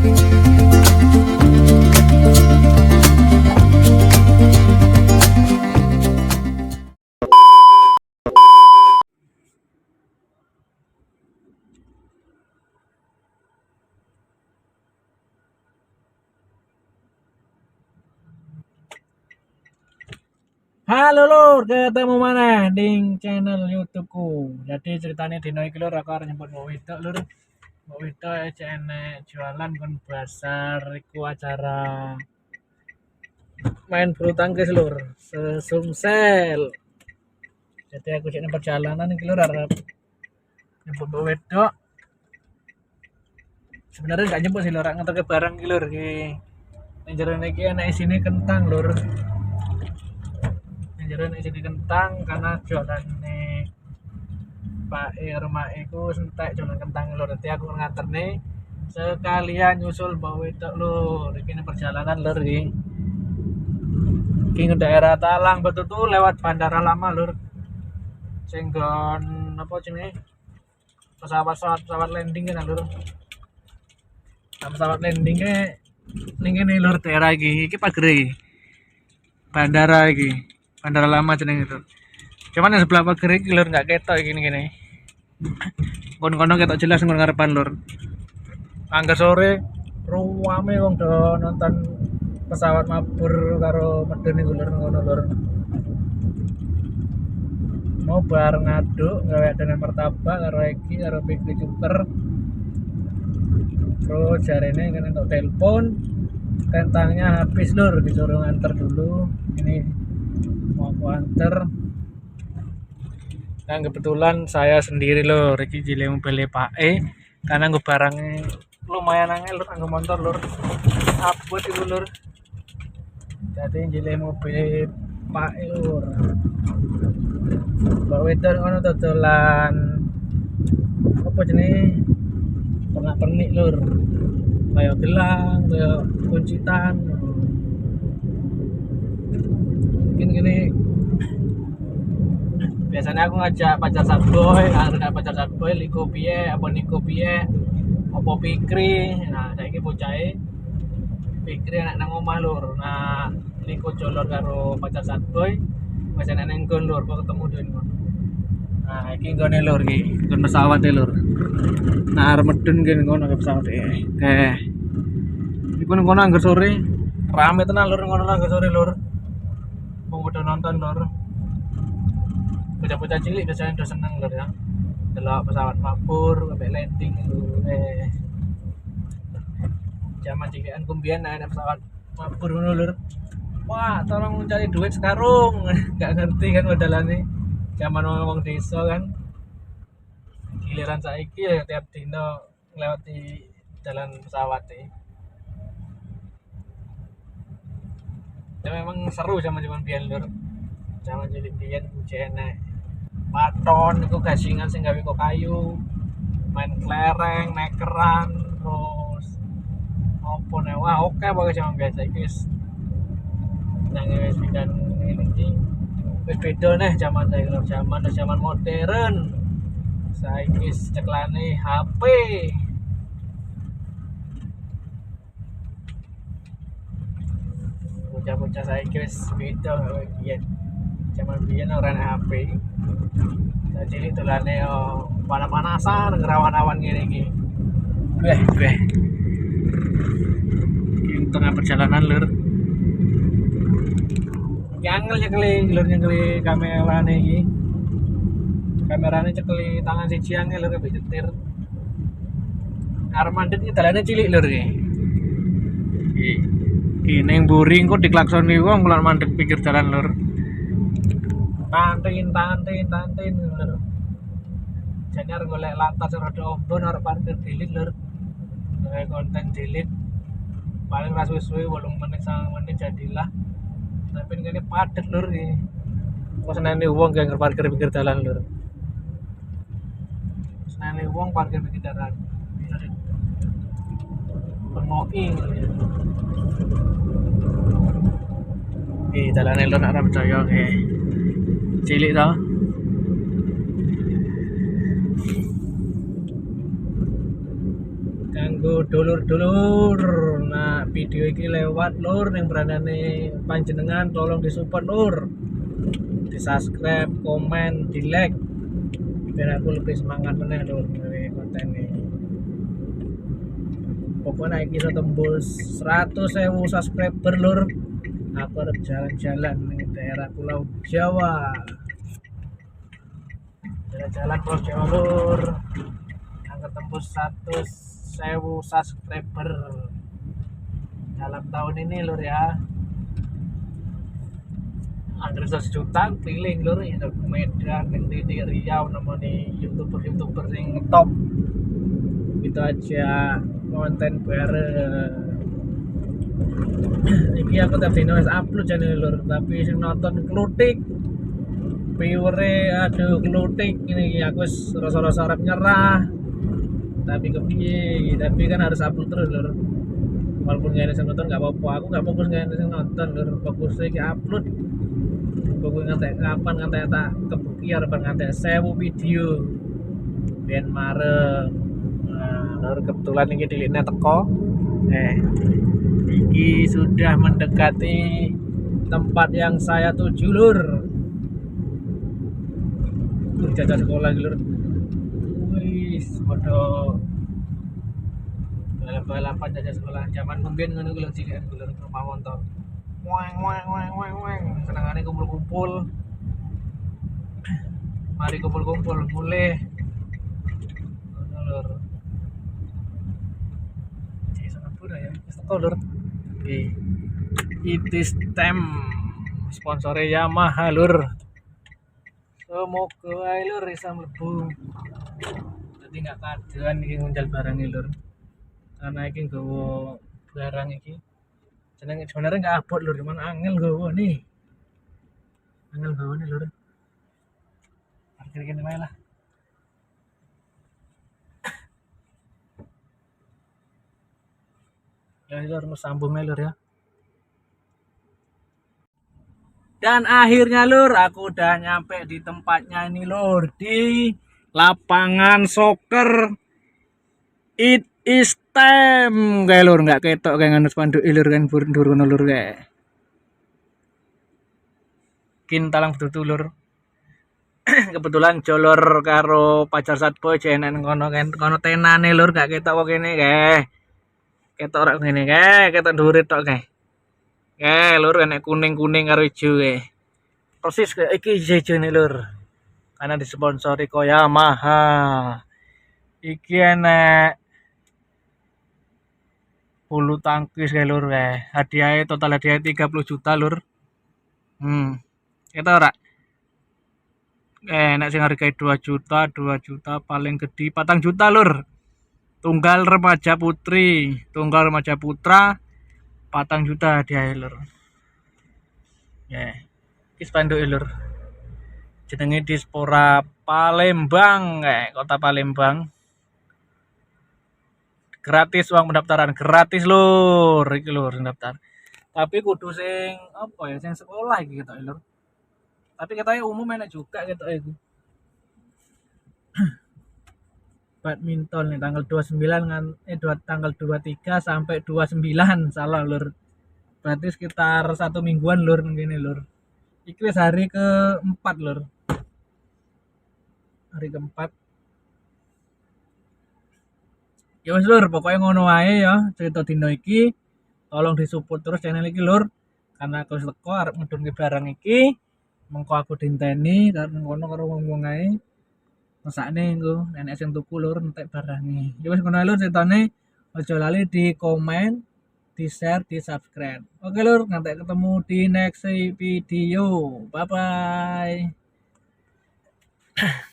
Halo lur, ketemu mana di channel YouTubeku. Jadi ceritanya dino iki lur, aku arep nyebut mbok wedok lur. Mbok wedok enek jualan kon basar iku acara main bulu tangkis lur, sesumsel. Jadi aku cek perjalanan iki lur arep nyebut mbok wedok. Sebenarnya gak nyebut sih lur, ngeterke barang iki lur iki. Ning jero iki enek isine kentang lur. Jero nek isine kentang karena jualane Pak E rumah iku entek jualan kentang lur. Dadi aku nganterne sekalian nyusul mbok wedok lur. Iki ning perjalanan lur iki. Iki daerah Talang Betutu lewat Bandara Lama lur. Sing nggon apa jenenge? Pesawat-pesawat landing kan lur. Nah, pesawat landinge ning kene lur daerah iki. Iki pagere iki. Bandara iki. Bandara Lama jenenge itu. Cuman yang sebelah pagar iki lur nggak ketok iki ngene. Kono-kono ketok jelas nggon ngarepan lur. Angger sore ruame wong do nonton pesawat mabur karo medun iku lur ngono lur. Mau bar ngaduk gawe adonan martabak karo iki karo Fikri Cuker. Terus jarene kena entuk telepon, kentangnya habis lur, disuruh nganter dulu. Ini mau aku anter. Dan kebetulan saya sendiri lur, iki jile mobil Pak E karena nggo barangnya lumayan angel lur, nggo motor lur. Abot iku lur. Jadi jile mobil Pak E lur. Mbak wedok ngono dodolan apa jenenge? Pernak-pernik lur. Kayak gelang, kayak kuncitan. Mungkin gini biasanya aku ngajak pacar sadboy, ada pacar sadboy liko piye, apa niko piye, apa Fikri. Nah, saiki bocahe Fikri anak nang omah lur. Nah, liko jolor karo pacar sadboy, wis enak nang nggon lur, kok ketemu dhewe ngono. Nah, iki nggone lur iki, nggon pesawat e lur. Nah, arep medun kene ngono ke pesawat e. Iku nang kono angger sore rame tenan lur ngono angger sore lur. Wong udah nonton lur. Bocah-bocah cilik biasanya udah seneng lur ya. Delok pesawat mabur sampai landing itu. Zaman cilikan ku mbiyen nek pesawat mabur ngono lur. Wah, tolong cari duit sekarung. Gak ngerti kan modalane. Zaman wong desa kan. Giliran saiki ya tiap dino nglewati jalan pesawat e. Ya memang seru zaman-zaman biyen lur. Zaman cilik biyen enek paton iku gasingan sing gawe kok kayu, main kelereng, nekeran, terus opo nek wah oke pokoke zaman biasa iki wis nang wis pindah ngene iki. Wis beda neh zaman saiki lur, zaman modern. Saiki wis ceklane HP. Bocah-bocah saiki wis beda karo biyen. Zaman biyen ora ana HP. Cah cilik dolane yo panas-panasan ngerawan-awan ngene iki. Weh, weh. Iki tengah perjalanan lur. Iki angel nyekeli lur, nyekeli kamerane iki. Kamerane cekeli tangan siji angel lur mbek nyetir. Arep mandek iki dalane cilik lur iki. Iki. Iki ning mburi engko diklaksoni wong lek mandek pinggir jalan lur. Tantin tantin tantin lur. Jane arep golek latar sing rada ombo arep parkir dilit lur. Gawe konten dilit. Paling ra suwe-suwe 8 menit 9 menit jadilah. Tapi ngene padet lur iki. Kok senene wong gak parkir pinggir jalan lur. Senene wong parkir pinggir jalan. Bengoki. Iki dalane lur nek ora percaya nggih. Cilik to. Kanggo Kanggo dulur-dulur, nah video iki lewat lur ning berandane panjenengan, tolong disupport lur, di subscribe, komen, di like biar aku lebih semangat meneh lur gawe konten ini. Pokoknya iki iso tembus 100.000 subscriber lur, aku arep jalan-jalan ning daerah Pulau Jawa. Jalan-jalan Pulau Jawa lur, yang tembus 100.000 subscriber dalam tahun ini lur ya. Angger 1 juta keliling lur ya, Medan, ning ndi Riau, nemoni youtuber-youtuber sing top itu aja konten bareng. Iki aku tiap dino wis upload jane lur, tapi sing nonton klutik viewer, aduh klutik ini. Aku wis rasa-rasa arep nyerah, tapi kepiye, tapi kan harus upload terus lur, walaupun gak ada yang nonton gak apa-apa. Aku gak fokus gak ada yang nonton lur, fokus iki upload. Pokoknya ngantek kapan, ngantek tak kebuki arep ngantek 1000 video ben mareng. Nah lur, kebetulan iki dilikne teko, iki sudah mendekati tempat yang saya tuju lur. Jajah sekolah lur, wis padha balap-balapan jajah sekolah. Zaman mbiyen ngono kuwi lho, cilik lur, numpak motor weng weng weng weng weng, senengane kumpul-kumpul, mari kumpul-kumpul mulih ngono lur. Cek iso mlebu ya, wis teko lur. Iki It is time, sponsore Yamaha lur. Semoga ae lur iso mlebu, dadi nggak kadohan iki nguncal barang lur, karena iki nggawa barang iki jenenge sebenarnya nggak abot lur, cuman angel nggawa nih, angel nggawa nih lur. Parkir kene wae lah ya lur, mau sambung lur ya. Dan akhirnya lur, aku udah nyampe di tempatnya ini lur, di lapangan soccer It is time kayak lur, nggak ketok kayak nganu spanduk lur kan ndur ngono lur, kayak kintalang betul lur. Kebetulan jolor karo pacar satboy jenen kono kan, kono tenane lur, gak ketok kok kene kae. Ketok ora ngene kae, ketok dhuwure tok kae. Kae lur, enek kuning-kuning karo ijo kae. Persis kayak iki ijo nih lur. Karena disponsori ko Yamaha. Iki enek bulu tangkis kae lur kae. Hadiahnya total hadiah 30 juta lur. Ketok ora? Nek sing harga 2 juta, 2 juta, paling gede 4 juta lur. Tunggal remaja putri, tunggal remaja putra 4 juta hadiah lur. Ya. Iki spanduk lur. Jenenge Dispora Palembang, kota Palembang. Gratis uang pendaftaran, gratis lur, iki lur sing daftar. Tapi kudu sing apa ya, sing sekolah iki ketok lur. Tapi katanya umum enak juga gitu iku. Badminton nih tanggal 29 ngan dua, tanggal 23 sampai 29, salah lur. Berarti sekitar satu mingguan lur ngene lur. Iki wis hari keempat lur. Hari keempat. Ya wis lur, pokoknya ngono wae ya cerita dino iki. Tolong disupport terus channel iki lur. Karena aku wis teko arep ngedunke barang iki. Mengko aku dinteni karo ngono karo wong-wong ae. Mesakne engko nenek sing tuku lur entek barange. Ya wis ngono ae lur ceritane. Aja lali di komen, di share, di subscribe. Oke lur, nanti ketemu di next video. Bye bye.